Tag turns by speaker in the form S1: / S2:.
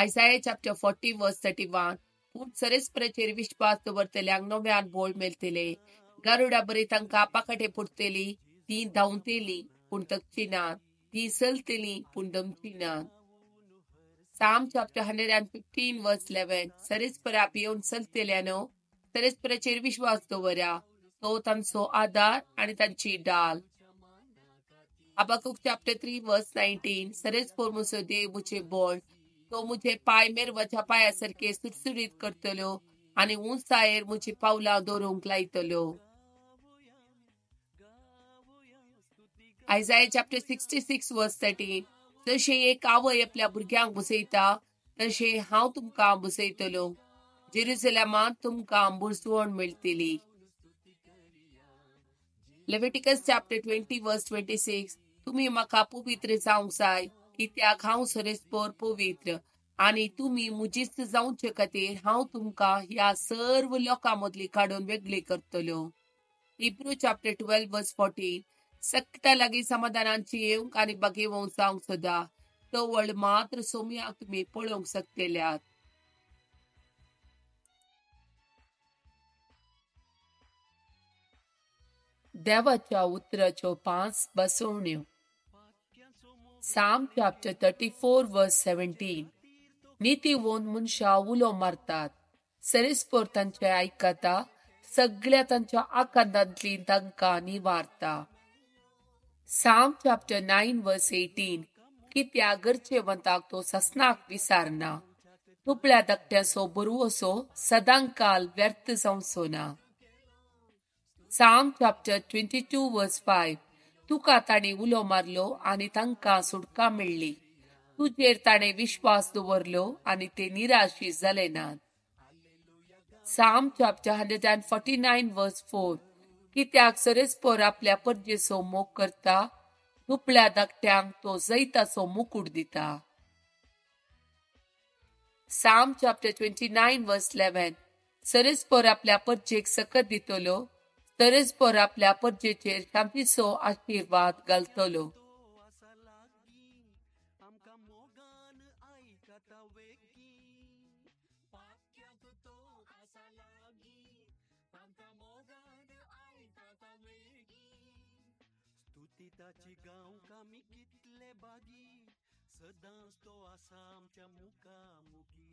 S1: Isaiah chapter 40 verse 31. पूण सरेस्पराचेर विश्वास दवरतल्यांक नव्यान बोळ मेळटले. गारुडा बरी तांकां पाकाटे पुरतली, ती धांवतली पूण थकची नात, ती चलतली पूण दमची नात. Psalm chapter 115 verse 11. सरेस्परा भियेवन चलतल्यानो सरेस्पराचेर विश्वास दवरा, तो तांचो आदार आनी तांची डाल. Habakkuk chapter 3 verse 19. सरेस्पर मुजो देव मुझे बोळ, तो मुझे पाय मेरवाच्या पांया सारके सुटसुटीत करतलो आनी उंचायेर मुजी पावलां दवरूंक लायतलो. Isaiah chapter 66 verse 13. जशें एक आवय आपल्या भुरग्यांक भुसयता तशें हांव तुमकां भुसयतलो. जेरुसलेमांत तुमकां बुरसवण मेळटली. Leviticus chapter 20 verse 26. तुमी म्हाका पवित्र जावंक जाय, कित्याक हांव सरेस्पर पवित्र, आनी तुमी मुजीच जावचे खातीर हांव तुमकां ह्या सर्व लोकां मदली काडून वेगळी करतलो. Hebrew chapter 12 verse 14. सक्ता लागीं समाधानाची येवंक आनी बागेवंक जावंक सोदा, तवळ मात्र सोम्याक तुमी पळोवंक शकतल्यात. देवाच्या उतराच्यो 5 बसवण्यो. Psalm chapter 34 verse 17. नितीवंत मनशां उलो मारतात, सरेस्पर तांचे आयकता, सगळ्या तांच्या आकांतांतली तांकां निवारता. Psalm chapter 9 verse 18. कित्याक गरजेवंताक तो ससनाक विसारना, दुबळ्या धाकट्याचो बरवसो सदांकाल व्यर्थ जावचो ना. Psalm chapter 22 verse 5. तुका ताणें उलो मारलो आनी तांकां सुटका मेळ्ळी, तुजेर ताणें विश्वास दवरलो आनी ते निराशी जाले नात. Psalm chapter 149 verse 4. कित्याक सरेस्पर आपल्या परजेचो मोग करता, दुबळ्या धाकट्यांक तो जैताचो मुकूट दिता. Psalm chapter 29 verse 11. सरेस्पर आपल्या परजेक सकत दितलो, सरेस्पर आपल्या परजेचेर शांतीचो आशिर्वाद घालतलो.
S2: स्तुती गावंक आमी कितले बागी, सदांच तो आसा आमच्या मुखामुखी.